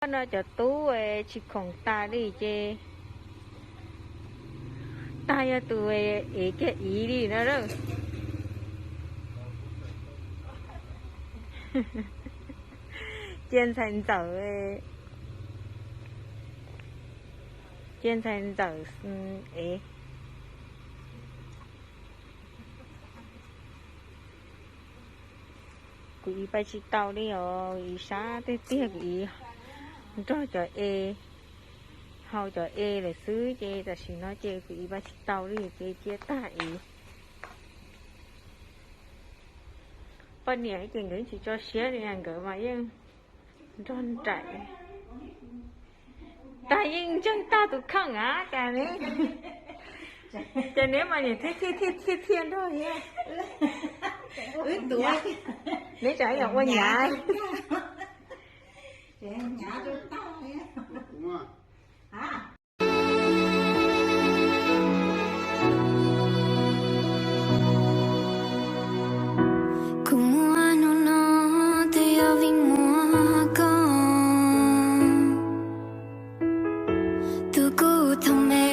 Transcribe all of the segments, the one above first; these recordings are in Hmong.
No cov tub tsis khoom tas li ces tag yog tus ev kiag iv li no lawm. Cia ntxhais ntxawm, cia ntxhais ntxawm ev. Kuv iv pais tsis tau li os, iv sab tiag tiag, kuv iv nrog cov e, haus cov e lawm xwb ces tam sim no ces kuv iv pais tsis tau li ces cia tag iv. Poj niam ces nkawd tsis tso siab li, nkawd mas yeej nrog nraim. Tag yeej ntseeg tag tus kheej a, cas ne, ces neb mas niam thiaj thiaj thiaj thiaj nrog thiab. Neb tsam yog ua nyav. Kuv muaj hnub no twb yog vim muaj koj, tus kuv thov me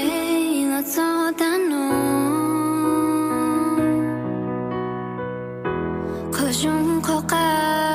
los txog tag no. Qhov zoo qhov qab